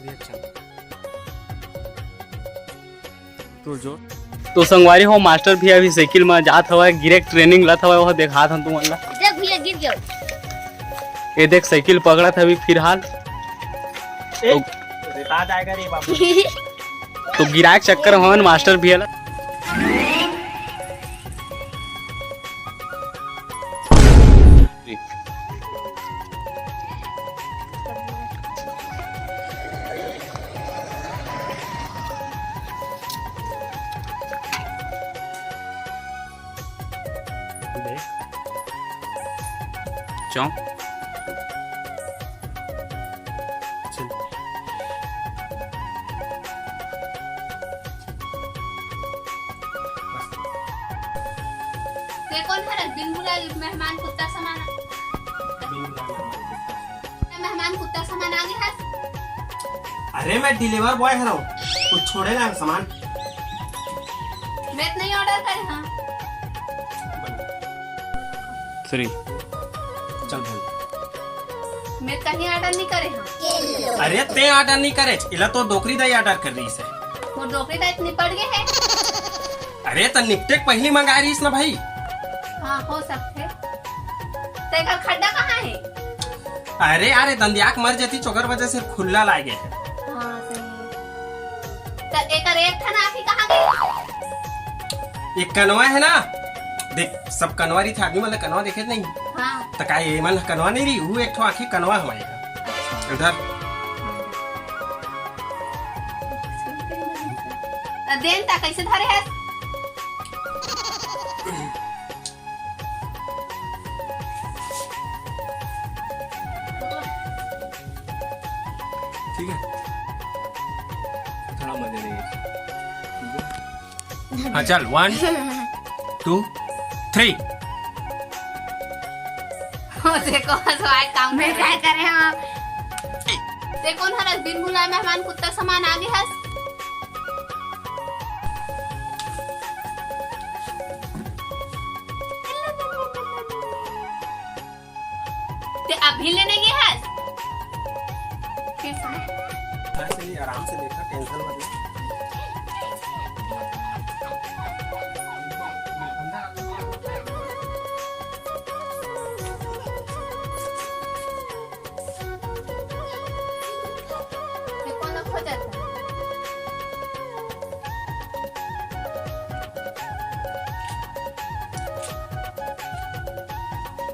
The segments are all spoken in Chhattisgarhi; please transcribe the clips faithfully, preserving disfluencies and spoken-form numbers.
Reaction। तो जो तो संगवारी हो, मास्टर भी अभी साइकिल में जात हवय, गिरेक ट्रेनिंग लत हवय, वो देखात हन तुमन ला। देख भैया, गिर गया। ये देख, साइकिल पकड़त हवे फिलहाल। ए, तो रेता जाएगा रे बाबू। तो गिराए के चक्कर में हवन मास्टर भी ला। चौंक। चल। ते कोन हरस? बिन बुलाए मेहमान कुत्ता समान। मेहमान कुत्ता समान आ गे हस। अरे, मैं डिलीवर बॉय हरव, कुछ छोड़े ना सामान। मैं तो नहीं ऑर्डर करे हाँ। सॉरी। चल भाई। मैं कहीं ऑर्डर नहीं करे हाँ। अरे, ते ऑर्डर नहीं करे, इला तो डोकरी दाई ऑर्डर कर रही से। वो डोकरी दाई तो निपट गए है। अरे, त निपटे के पहली मंगाए रहीस ना भाई। हाँ, हो सकथे। तेकर खड्डा कहाँ है? अरे यार, ये दंदिया के मर जाती, चोकर वजह से खुल्ला लागे है। हाँ, सही है। त एकर एक ठन आँखी कहाँ गई? एक कनवा है ना, देख, सब कनवा रही थे, आदमी मतलब कनवा देखे नहीं। हाँ। त का ये मन कनवा नहीं रही, वो एक ठो आँखी कनवा हमारे। अच्छा। उधर। त देन ता कैसे धरे है? ठीक है, थोड़ा मजे लेंगे। हाँ, चल, one, two, three। ओ, देखो, हंसवाए काम मैं कर रहे। क्या करे हाँ? ते कोन हरस? बिन बुलाए मेहमान कुत्ता समान आ गे हस। ते अभी लेने गे हस? फिर से। ऐसे ही आराम से देखा, टेंशन मत ले। ये कौन खोजत है?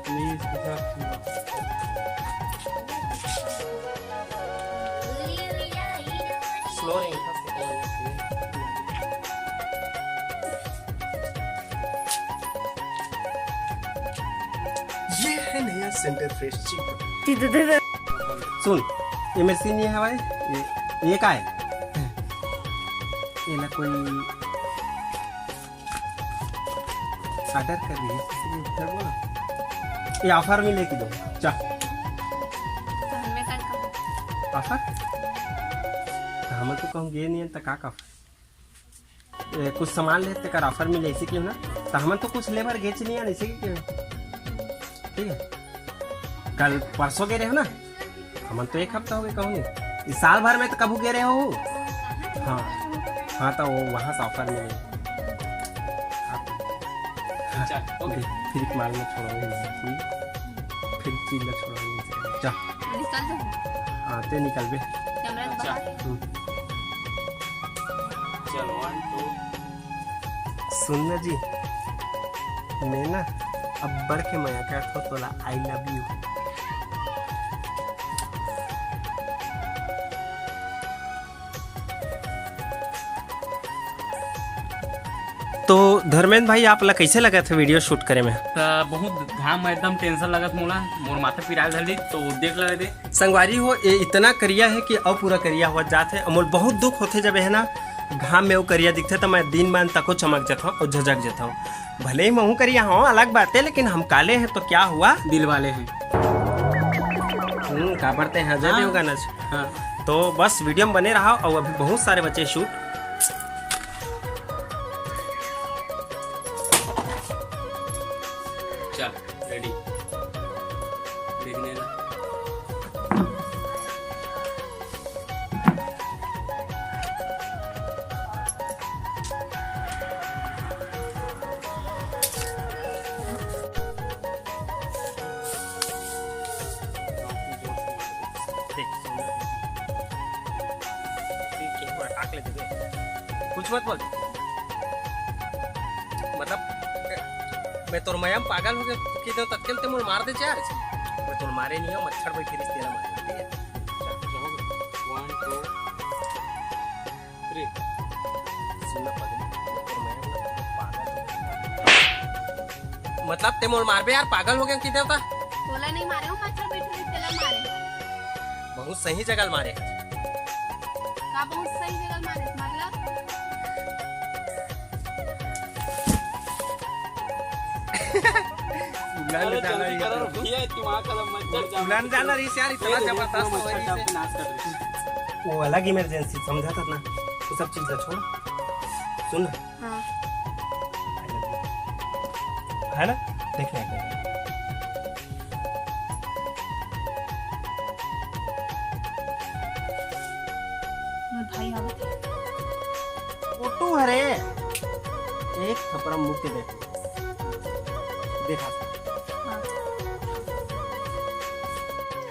नहीं, इसके साथ स्लो नहीं था, ये है नया सेंटर फ्रेश चिकन। सुन, ये मशीन ये हवाए, ये, ये का है? ये ना कोई ऑर्डर कर रही है, ये बोला। ये ऑफर में लेके दो, जा। तो हमें का कहूँ? ऑफर? तो हम तो कहूँ ये नहीं है, तो का का? ए, कुछ सामान लेते कर ऑफर मिले, ऐसे क्यों ना? तो हमन तो कुछ लेबर गेच नहीं आने, ऐसे क्यों? ठीक है, कल परसों गे रहे हो ना, हमन तो एक हफ्ता हो गए कहूँ नहीं। इस साल भर में तो कभू गे रहे हो? हाँ, हाँ, तो वो वहाँ से ऑफर मिले। अच्छा, ओके। फिर माल में छोड़ो नहीं, फिर चीज में छोड़ो नहीं, जा। निकल दो। हाँ, ते निकल बे। कैमरा से अच्छा। बाहर। हम्म। चल, one, two। सुन ना जी, मैं ना अब्बड़ के मया करथो तोला, I love you। तो धर्मेंद्र भाई, आप ला कैसे लगत हे वीडियो शूट करे में? त बहुत घाम में एकदम टेंशन लगत मोला, मोर माथा पिराए धर ली, तो देख ले दे। संगवारी हो, ये इतना करिया है कि अउ पूरा करिया होत जात है। अउ मोला बहुत दुख होथे, जब है ना घाम में वो करिया दिखथे, तो मैं दिन मान तको चमक जथव अउ झझक जथव। भले ही महू करिया हूँ, अलग बात है, लेकिन हम काले हैं तो क्या हुआ? दिल वाले हैं। हम्म, काबर ते हैं अजय हाँ। देवगन आज। हाँ। तो बस वीडियो में बने रहा, और अभी बहुत सारे बचे शूट। चल, रेडी। देखने ला। मत बोल। मतलब, मैं तोर मया म पागल हो गया, कि तो तत्केल ते मोर मार दे यार। मैं तोर मारे नहीं हूँ, मच्छर बैठे रिस तेरा मारे। One, two, three। सुन ना पगली, मैं तोर मया म पागल हो गया। मतलब, ते मोर मारबे यार, पागल हो गया कि देवता? तोला नहीं मारे हो, मच्छर बैठे रिस तेला मारे। बहुत सही जगह मारे। का बहुत सही जगह मारे, मतलब? उलन अरे जाना जल्दी ये करो तो। भैया, दिमाग का मच्छर जाम उलन जाना रही यार, इतना ये देखो, जबरदस्त पूरा हो रही मच्छर जाम से। के नाश कर रही है। वो अलग इमरजेंसी समझा था ना, वो सब चीज छोड़। सुन ना। हाँ। I love you। है ना? देख ले। मोर भाई आवत हे। फोटो हरे। एक थपड़ा मुंह के देख। देखा। हाँ।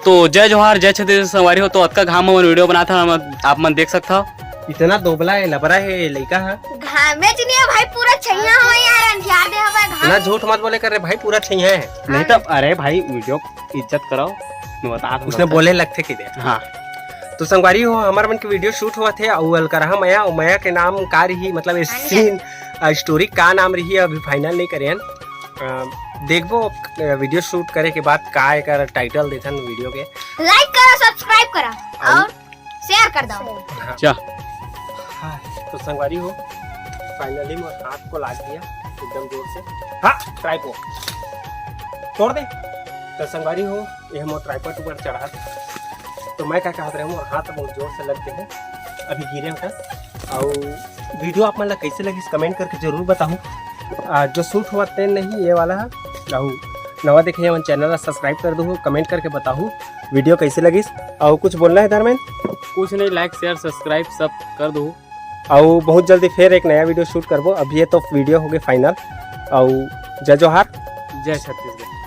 तो जय जोहार, जय छत्तीसगढ़ संगवारी हो। तो अतका घाम में video बनात हन, आप मन देख सकत हव। इतना दोबला हे, लबरा हे लइका ह। घामे च नहीं है भाई, पूरा छैया हो यार, अंधियार दे हवा घाम। इतना झूठ मत बोले कर रे भाई, पूरा छैया है। नहीं तो, अरे भाई, video इज्जत करो, मैं बता दूं उसने तब तक। बोले लगथे कि दे। हाँ। तो संगवारी हो, हमर मन के video shoot होवत हे, अउ अलकरहा मया, अउ मया के नाम का रही, मतलब, ये scene, अ, story का नाम रही, अभी final नहीं करे हन। अ, देखबो, अ, video shoot करे के बाद का एकर title देथन video के। Like करो, subscribe करो अउ और share कर दो। हाँ। जा। हाँ, तो संगवारी हो, finally मोर हाथ को लाग गया एकदम जोर से। हाँ, tripod तोड़ दे। तो संगवारी हो, ये मोर tripod ऊपर चढ़ा दे। तो मैं का कहत रहे हूँ, मोर हाथ बहुत जोर से लग गए हैं, अभी गिरे होता। और video आप मन ला कैसे लगिस, comment करके जरूर बताहू। आ, जो shoot हुआ तेन नहीं, ये वाला है। अउ नवा देखे हमन channel ला subscribe कर दू, comment करके बताहू video कैसे लगिस। अउ कुछ बोलना है धर्मेंद्र? कुछ नहीं, like, share, subscribe सब कर दू। अउ बहुत जल्दी फिर एक नया video shoot करबो। अभी ये तो video हो गए final। अउ जय जोहार। जय छत्तीसगढ़।